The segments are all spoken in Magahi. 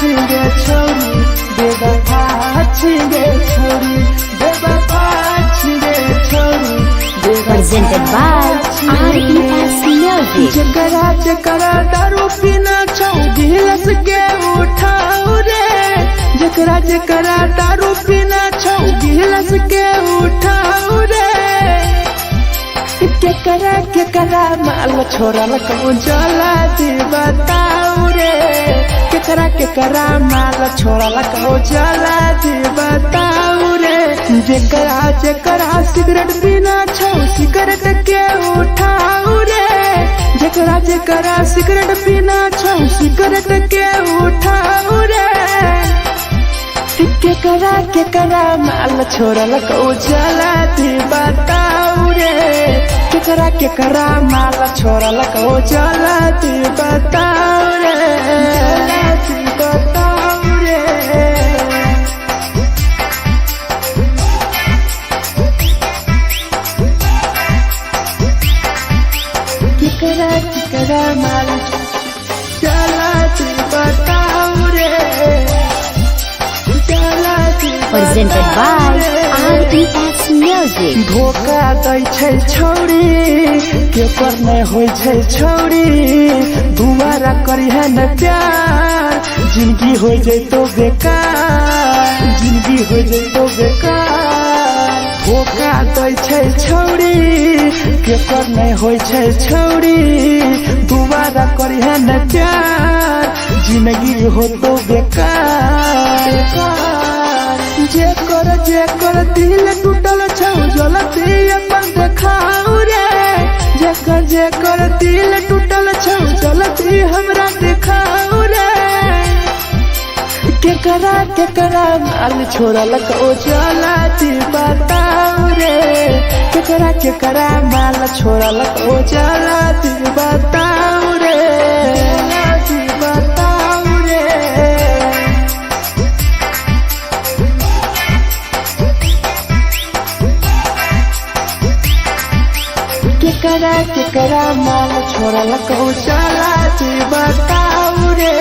छिगे छौरी, बेवफा छिगे छौरी, बेवफा छिगे छौरी। Presented by RES Music. जकरा जकरा दारू पीना छौ गिलस के उठाऊ रे, जकरा जकरा दारू पीना छौ गिलस के उठाऊ रे। केकरा केकरा माल छोड़ल कौन चला दी बताऊ रे, केकरा केकरा माल छोड़ल कौन चला दी बताऊ रे। जेकरा जेकरा सिगरेट पीना छौ सिगरेट के उठाऊ रे, जेकरा जेकरा सिगरेट पीना छौ सिगरेट के उठाऊ रे। केकरा केकरा माल छोड़ल कौ चला दी बताऊ रे, केकरा केकरा माल छोड़ल कौ चला दी बताऊ रे, चला दी बताऊ रे। केकरा केकरा माल चला दी बताऊ रे, चला दी Presented by बताऊ रे। RES Music. धोखा दै छै छौरी, के पर नै होइ छै छौरी, दुबारा करी है न प्यार, जिंदगी हो जैतो बेकार, जिंदगी हो जैतो बेकार। धोखा दै छै छौरी, के पर नै होइ छै छौरी, दुबारा करी है न प्यार, जिंदगी हो तो बेकार। जेकर जेकर दिल टूटल छौ जलती अपन देखाऊ रे, जेकर जेकर दिल टूटल छौ जलती हमरा देखाऊ रे। केकरा केकरा माल छोड़ल कौ चला दी बताऊ रे, केकरा केकरा माल छोड़ल कौ चला दी बताऊ रे, चला दी बताऊ रे। केकरा केकरा माल छोड़ल कौ चला दी बताऊ रे,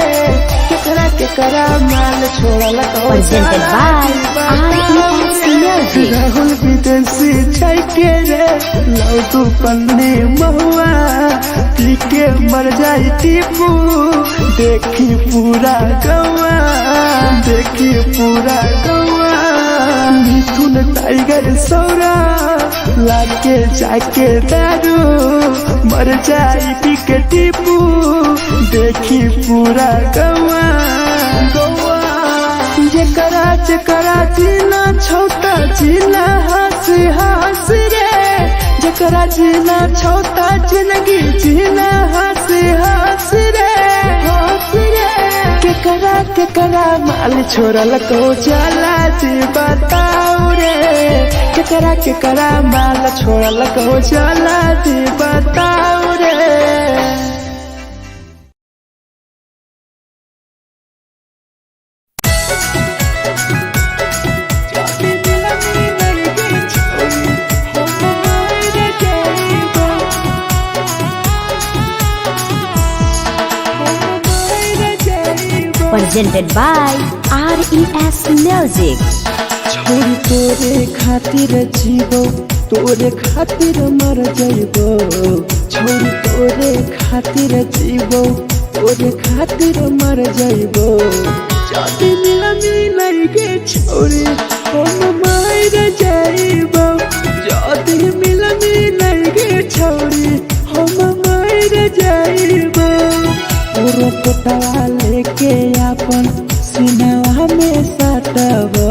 केकरा केकरा माल छोड़ल कौ Presented चला by दी बताऊ RES रे। Music. Rahul विदेशी छै के रे लौ तू पन्नी महुआ, पी के मर जाई टीपू देखी पूरा गौआ, देखी पूरा गौआ। मिथुन टाइगर सौरा लाके जाके दारू मर जाई पी के टीपू देखी पूरा गौआ गौआ। जेकरा जेकरा जीना छौता जीना हंस हंस रे, जेकरा जीना छौता जिंदगी जीना हंस हंस रे, हंस रे। केकरा केकरा माल छोड़ल कौ चला दी बताऊ रे, केकरा केकरा माल छोड़ल कौ चला दी बताऊ रे। Presented by RES Music. छोरी तोरे खातिर जीवो, तोरे खातिर मर जइबो, छोरी तोरे खातिर जीवो, तोरे खातिर मर जइबो। जदी मिलनी नहीं छोरी हम मर जइबो, जदी मिलनी नहीं छोरी हम मर जइबो। तोरो पोटवा लेके अपन सिनवा में सटबो,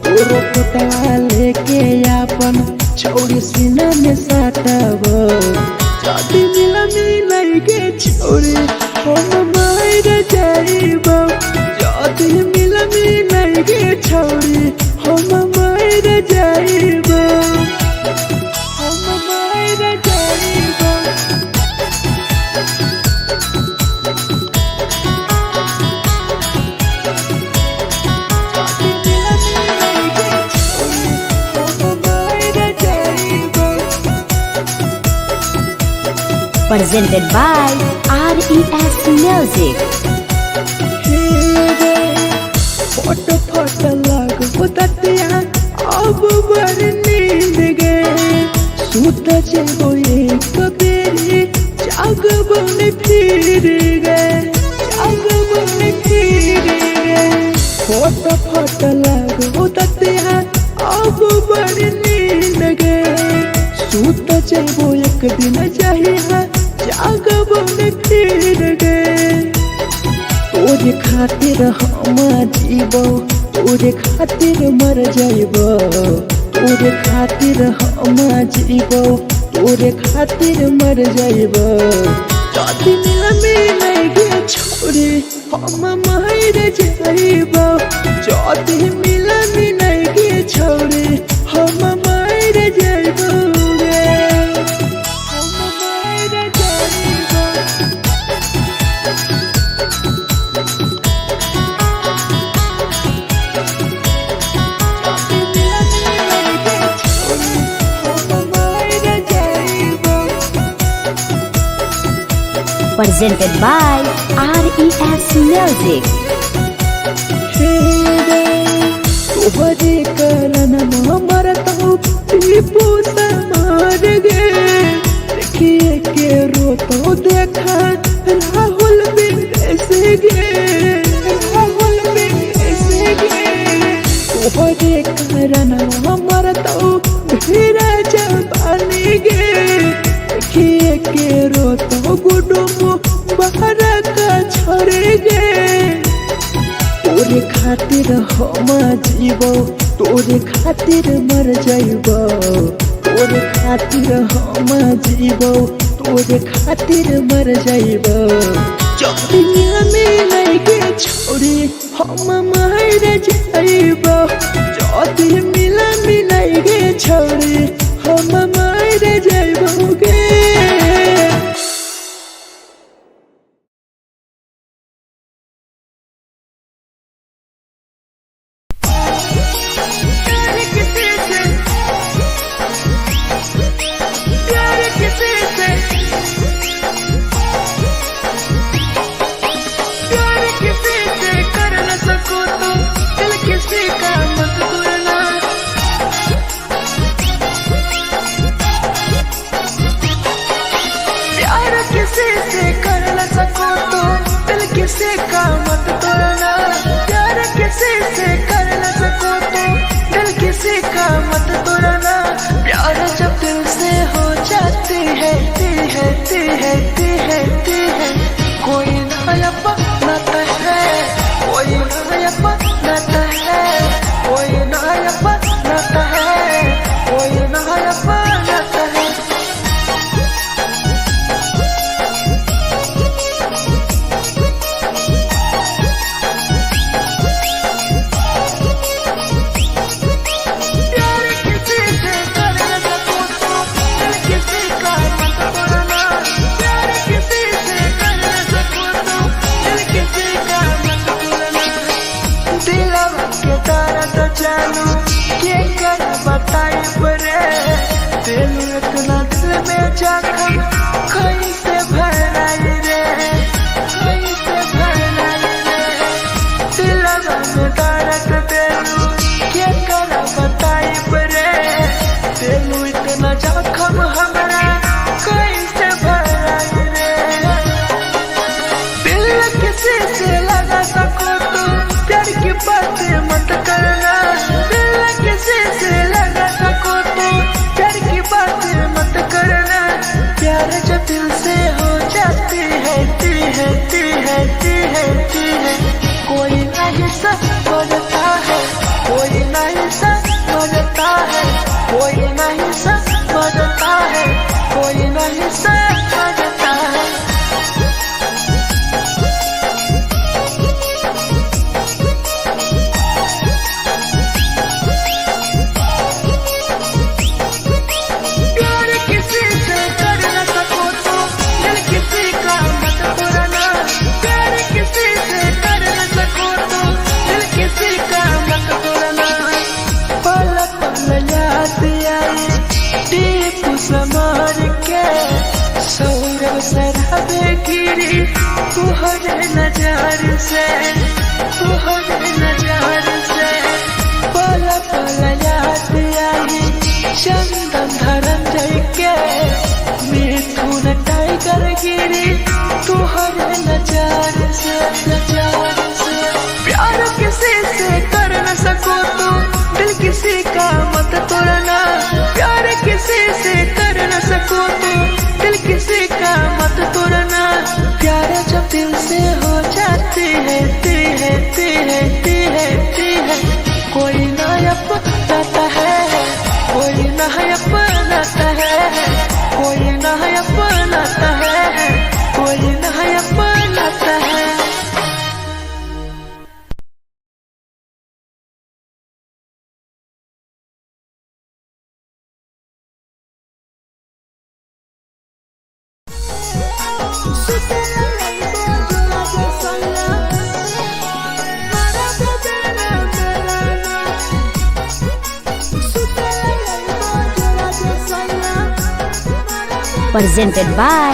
तोरो पोटवा लेके अपन छौरी सीना में सटबो। जदी मिलनी नहीं छोरी हम मर जइबो, जदी मिलनी नहीं छोरी हम मर जइबो, हम मर जइबो। Presented by RES Music. हे जाइबो फिर गे। फोट फोट लागो दतिया अब बड़ नींद गे। सूत जाइबो एक दिन जहिया जागबो न फिर गे। तोरे खातिर हम जीबो, तोरे खातिर मर जाइबो। तोरे खातिर हम जीबो, तोरे खातिर मर जाइबो। जदी मिलबे नहीं गे छोरी हम मर जाइबो। जदी मिलबे नहीं गे छोरी हम मर जाइबो गे। हम मर जाइबो। Presented by RES Music. तोहरे कारण मरतौ टीपू मार गे। देखिए के रोतो देखा राहुल बिन ऐसे गे। राहुल बिन ऐसे गे। तोहरे कारण मरतौ भीरा जबानी गे। देखिए के रोतो गुडुमु बाहर का छोड़े गे। तोरे खातिर हम जीबो, तोरे खातिर मर जाइबो। तोरे खातिर हम जीबो, तोरे खातिर मर जाइबो। जदी मिलबे गे छोरी हम मर जाइबो। जदी मिलबे गे छोरी हम मर जाइबो गे। प्यार किसी से, प्यार किसी से, प्यार किसी से कर न सको तो दिल किसी का मत तोड़ना। प्यार किसी से कर न सको तो दिल किसी का मत तोड़ना। प्यार किसी से कर न सको तो दिल किसी का मत तोड़ना। प्यार जब दिल से हो जाती है ती है ती है ती है ती है, कोई नया बनाता है, कोई नया बनाता है, कोई नया बनाता है, कोई नया बनाता है। प्यार किसी से कर न सको तो दिल किसी का मत तोड़ना। प्यार किसी से कर न सको तो दिल किसी का मत तोड़ना। दिलवा के तारा तो चालू के कर बताई परे, दिल इतना दिल में जख्म कैसे भराई रे, कैसे भराई रे। दिलवा में दर्द देलू के कर बताई परे, दिल इतना जख्म हमरा कैसे भराई रे। दिल किसी से लगा सको तो प्यार की बातें मत करना। दिल किसी से लगा सको तो प्यार की बातें मत करना। प्यार जो दिल से हो जाती है ती है ती है ती है ती है, कोई नहीं समझता है, कोई नहीं समझता है, कोई नहीं समझता है, कोई नहीं समझता है। प्यार किसी से कर न सको तो दिल किसी का मत तोड़ना। प्यार किसी से कर न सको तो दिल किसी का मत तोड़ना। पल पल याद आई दीप समार के, सौरभ शराबे गिरी तुहरे नजर से, तुहरे नजर से। पल पल याद आई चंदन धरंजय के, मिथुन टाइगर गिरी तुहरे नजर अत्याचार से, अत्याचार से। प्यार किसी से कर न सको तो दिल किसी का मत तोड़ना। प्यार किसी से कर न सको तो दिल किसी का मत तोड़ना। प्यार जब दिल से हो जाती है ती है ती है ती है ती है, कोई ना अपनाता है, कोई ना अपनाता है, कोई ना अपनाता है, कोई ना अपनाता है। Presented by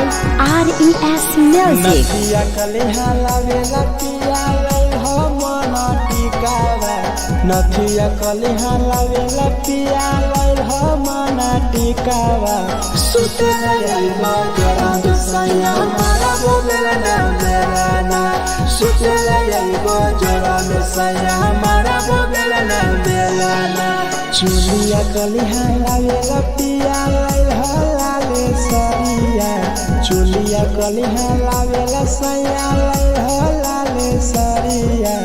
RES Music. नदिया कलेहा लावेला पिया लई हो मन टिकावा। नथिया कलेहा लावेला पिया लई हो मन टिकावा। सुते लई बजरा दुसैया मारा बोलेला ना मेरा ना। सुते लई बजरा दुसैया मारा बोलेला ना मेरा ना। चुलिया कलेहा लावेला पिया लई हो लाले सरिया। चुलिया कलिहा लावेला सैया लई हो लाले सरिया।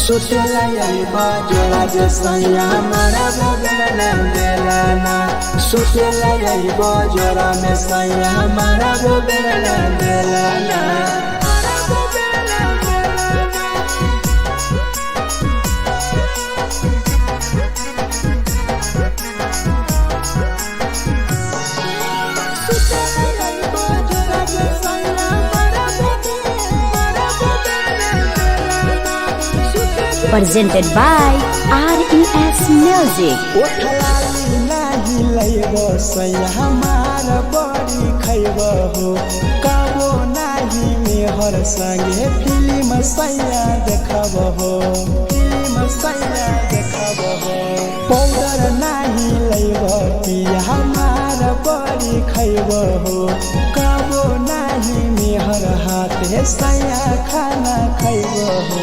सुतेला आई बजरा जे सैया मारा बगल बेला ना। सुतेला आई बजरा में सैया मारा बगल बेला ना। Presented by RES Music. ओठलाली नाही लैब सैया हमार बड़ी खैब हो। कबो नाही मेहर संगे फिल्म सैया देखब हो, फिल्म सैया देखब हो। पाउडर नाही लैब पिया हमार बड़ी खैब हो। कबो नाही मेहर हाथे सैया खाना खैब हो।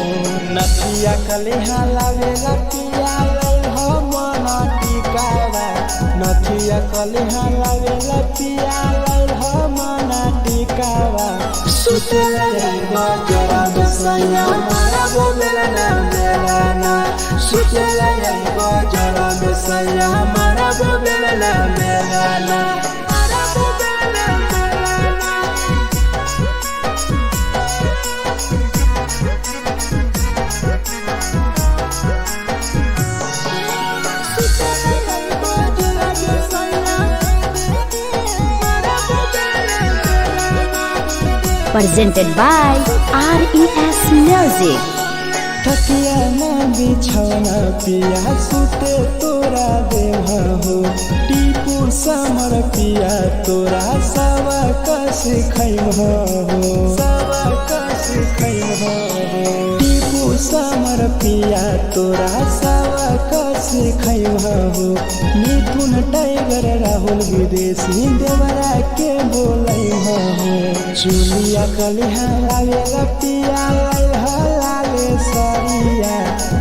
नथिया कलेहा लावेला पिया लई हो मन टिकावा। नथिया कलेहा लावेला पिया लई हो मन टिकावा। सुतेला आई बजरा बेसैया मारा बोलेला ना मेरा ना। सुतेला आई बजरा बेसैया मारा बोलेला ना मेरा ना। मारा बोलेला मेरा ना। Presented by RES Music. तकिया ना बिछौना पिया सुते तोरा देव हो। टीपू समर पिया तोरा सवा कस खैब हो, सवा कस खैब हो। टीपू समर पिया तोरा सवा कस खैब हो। मिथुन टाइगर राहुल विदेशी देवरा के बोलै हो। चुलिया कलिहा लावेला पिया लई हो लाले सरिया।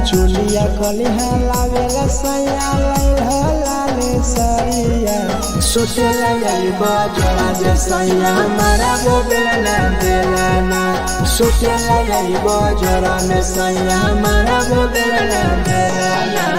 चुलिया कलिहा लावेला सैया लई हो लाले सरिया। सुतेला आई बजरा जे सैया मारा बोलेला बेला ना। सुतेला आई बजरा में सैया मारा बोलेला बेला ना।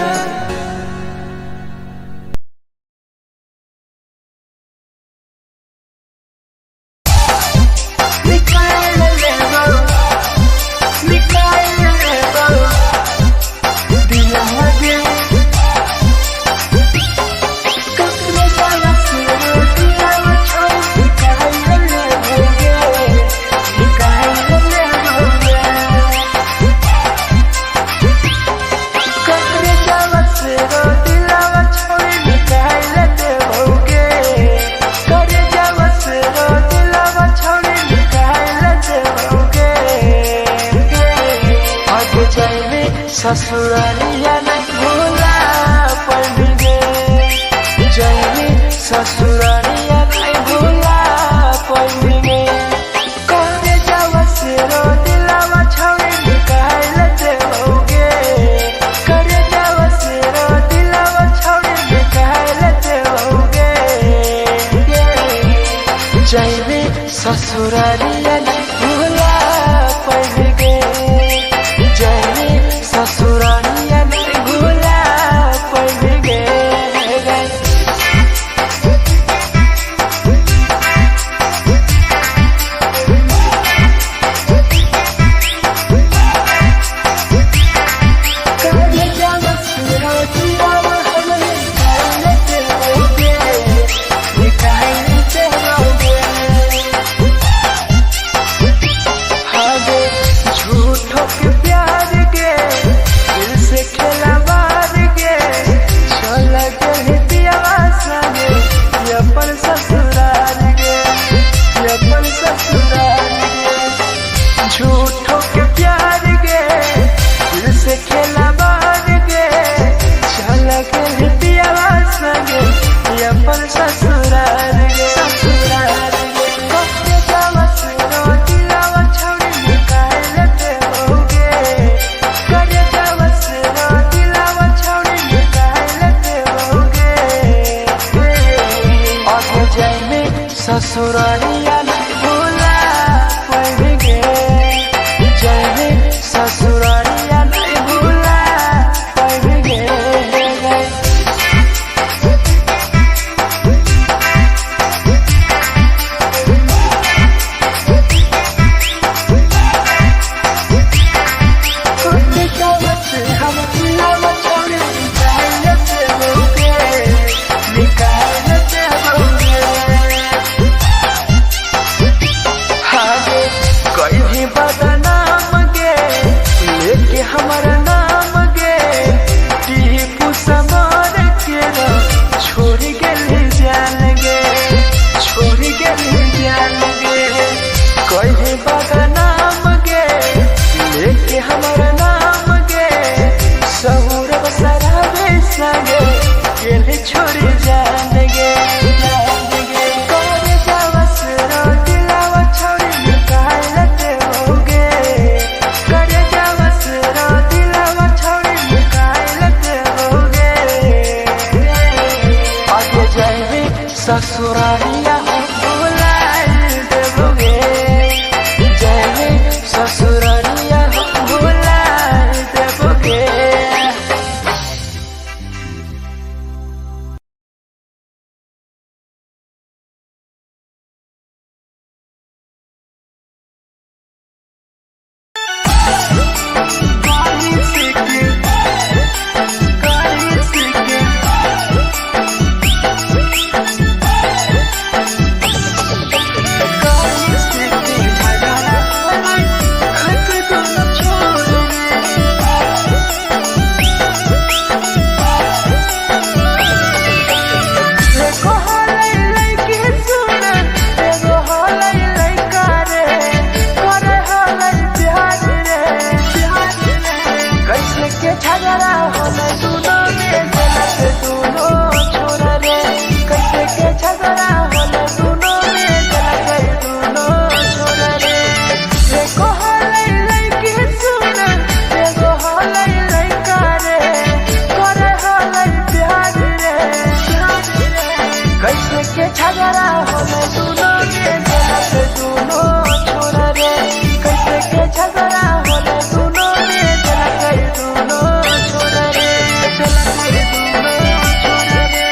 ससुरालिया नहीं भूला पड़ गे जैनी ससुरालिया नहीं भूला पड़ गे करे जावा से रो। झगड़ा होले दुनो में देलक दुनो छोरा रे। कैसे के झगड़ा होले दुनो में देलक दुनो छोरा रे। एगो होलै लइकी सुन, एगो होलै लइका रे, करे होलै प्यार रे। कैसे के झगड़ा होले दुनो में देलक दुनो छोरा रे। कैसे के झगड़ा होले दुनो में देलक दुनो छोरा रे, देलक दुनो छोरा रे।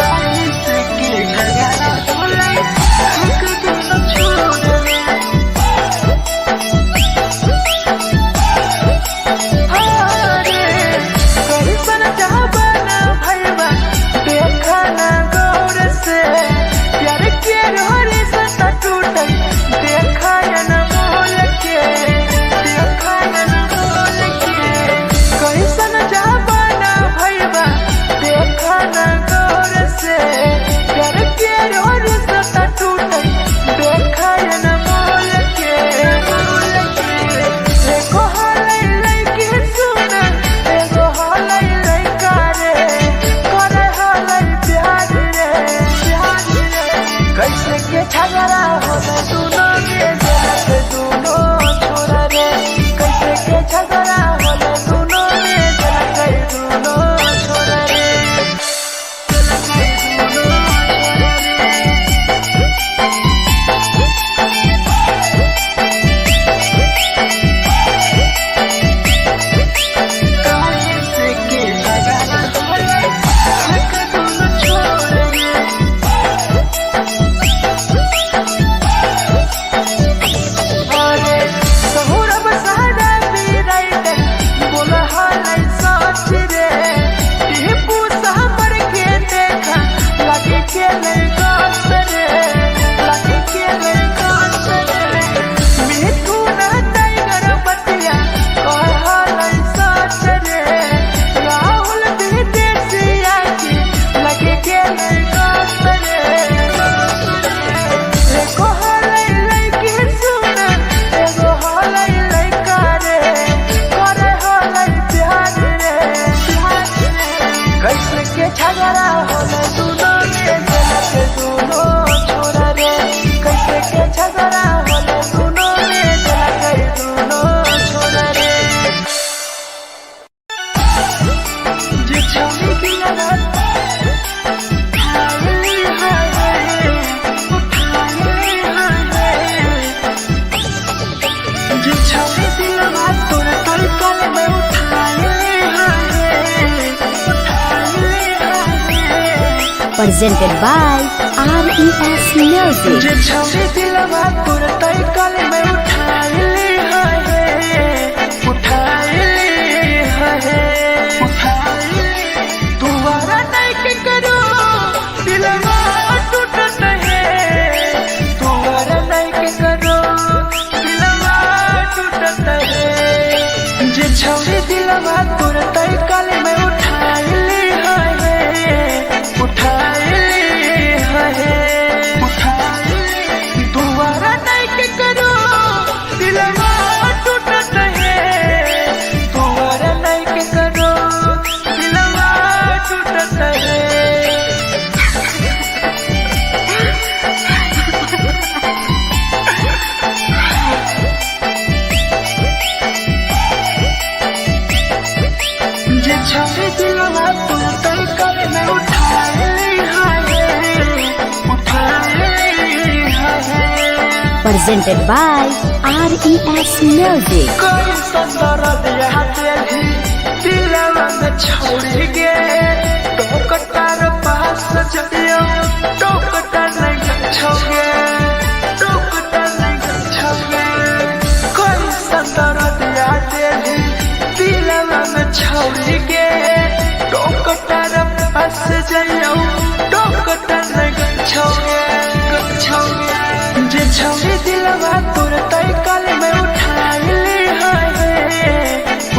कैसे के झगड़ा होले देलक दुनो छोरा रे। अरे कैसन जहाना भैया देखा ना गौर से, प्यार के रोरे सता टूटल देखा न मोल के, देखा न मोल के। कैसन जहाना भैया देखा ना गौर से, प्यार के रोरे सता टूटल देखा न मोल के, मोल के। एगो होलै लइकी सुन, एगो होलै लइका रे, करे होलै प्यार रे, प्यार रे। कैसे के झगड़ा होलै दुनो में देलक दुनो छोरा रे। कैसे के झगड़ा होलै दुनो में देलक दुनो छोरा रे, देलक दुनो छोरा रे। कैसे के झगड़ा होलै देलक दुनो छोरा रे। अरे सहुरब सहरा राइटर बोल हालै सच रे, टीपू सहमर के देखा लगे के गास रे, लगे के गास रे। मिठू ना टाइगर बतिया कह हालै सच रे, राहुल विदेशिया की लगे के गास रे। एगो होलै लइकी सुन, एगो होलै लइका रे, करे होलै प्यार रे, प्यार रे। कैसे के झगड़ा होलै दुनो में देलक दुनो छोरा रे। कैसे के झगड़ा होलै दुनो में देलक दुनो छोरा रे। जे छौरी दिलवा उठाइली हाय, उठाइली हाय। जे छौरी दिलवा तोर तलकल में उठाइली हाय, उठाइली हाय। Presented by RES Music. जे छौरी दिलवा तोर तलकल में उठाइली हाय, उठाइली हाय, उठाइली। दोबारा नहीं के करो दिलवा टूटत है, दोबारा नहीं के करो दिलवा टूटत है। जे छौरी दिलवा तोर तलकल में उठाइली हाय, उठाइली हाय, उठाइली। दोबारा नहीं के करो दिलवा टूटत है, दोबारा नहीं के करो दिलवा टूटत है। जे छौरी दिलवा तोर तलकल में उठाइली हाय, उठाइली हाय। Presented by RES Music. कोई दर्द यहाँ दिली दिलवा में छोड़ गे, टोकटार पास जइयो टोकटा नहीं छोगे, टोकटा नहीं छोगे। कोई दर्द यहाँ दिली दिलवा में छोड़ गे, टोकटार पास जइयो टोकटा नहीं छोगे, छोगे। जे छौरी दिलवा तोर तलकल में उठाइली हाय,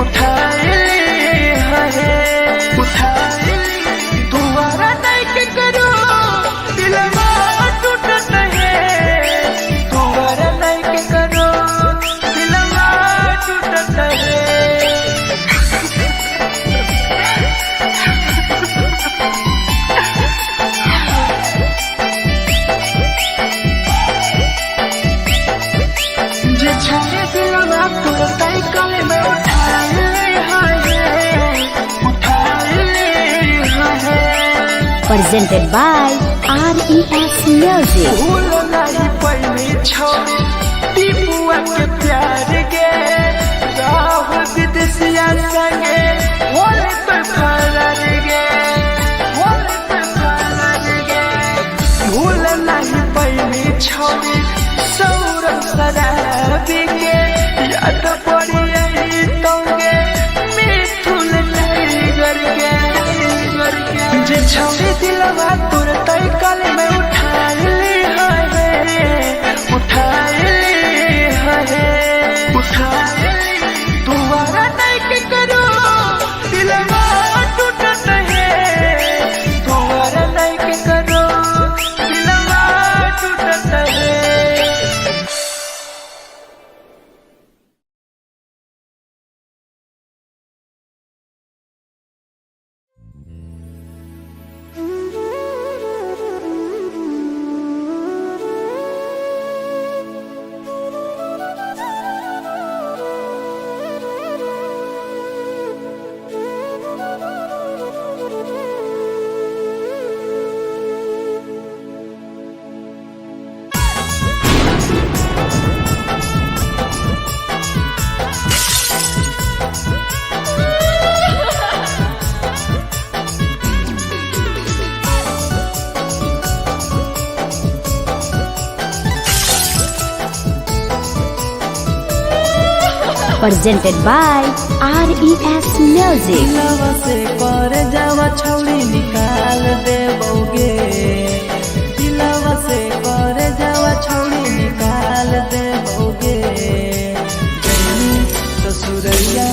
उठाइली हाय, उठाइली। दोबारा नहीं के करो दिलवा टूटत है, Presented by RES Music. भूल नहीं पैनी छोड़ी दीपुआ के प्यार गे, राहुल विदेशिया संगे होले तो फरार गे, होले तो फरार गे। भूल नहीं पैनी छोड़ी सौरभ शराबी के, याद पड़ी आई तोगे मिथुन टाइगर के, टाइगर के। जे छौड़ी दिलवा तोर तय कल में उठाई ली है, उठाई ली है, उठाई ली। दोबारा नहीं के करो दिलवा टूटत है, दोबारा नहीं के करो दिलवा टूटत है। Presented by RES Music. दिलवा से कर जावा छौड़ी निकाल दे बौगे, दिलवा से कर जावा छौड़ी निकाल दे बौगे। जैनी ससुरैया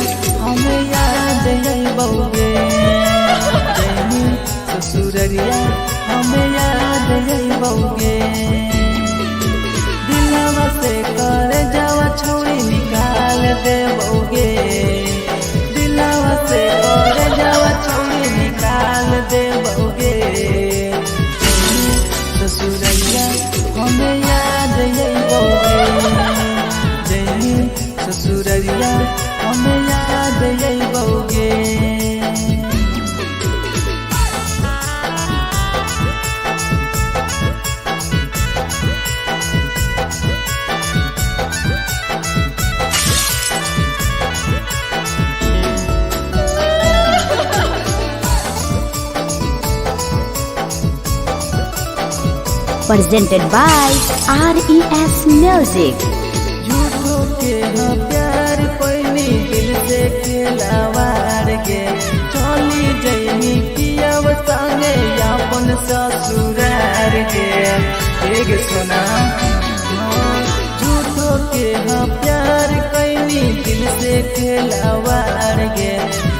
हमें याद अइबौगे, जैनी ससुरैया हमें याद अइबौगे। दिलवा से कर जावा छौड़ी निकाल दे बौगे, दिलवा से कर जावा छौड़ी निकाल दे बौगे। ससुरैया हमें याद अइबौगे, जैनी ससुरैया हमें याद अइबौगे। Presented by RES Music. झूठो के हाँ प्यार पैनी दिल से खेलावार के, चली जैनी किया संगे अपन ससुरार के। एक सोना झूठो के हाँ प्यार कैनी दिल से खेलावार के,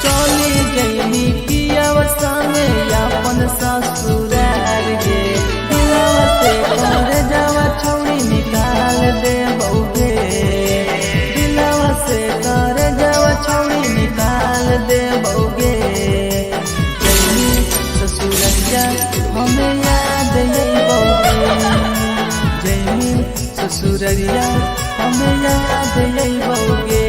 चली जैनी किया संगे अपन ससुरार के। दिलवा से कर जावा छौड़ी निकाल दे बौगे, दिलवा से कर जावा छौड़ी निकाल दे बौगे। जैनी ससुरैया हमें याद अइबौगे, जैनी ससुरैया हमें याद अइबौगे।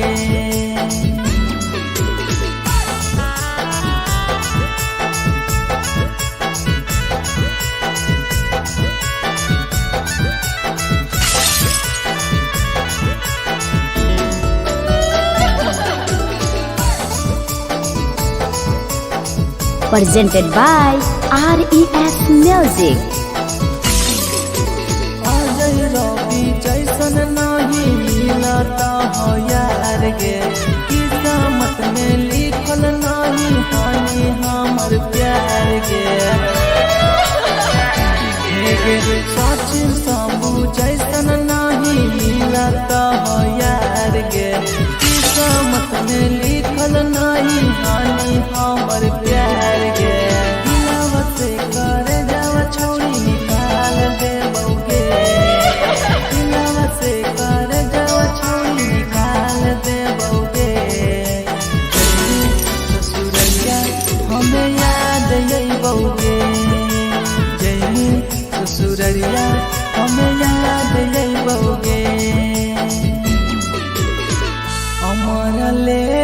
Presented by RES Music. Ajay रवि जैसन नहीं मिलता हो यार गे, किस्मत में लिखल नहीं हानि हमर प्यार गे। सचिन शंभू जैसन नहीं मिलता हो यार गे, किस्मत में लिखल नहीं हानि हमर प्यार गे। दिलवा से कर जावा छौड़ी निकाल दे बौगे, दिलवा से कर जावा छौड़ी निकाल दे बौगे। ससुरैया हमें याद अइबौगे, जैनी ससुरैया हमें याद अइबौगे। अमर ले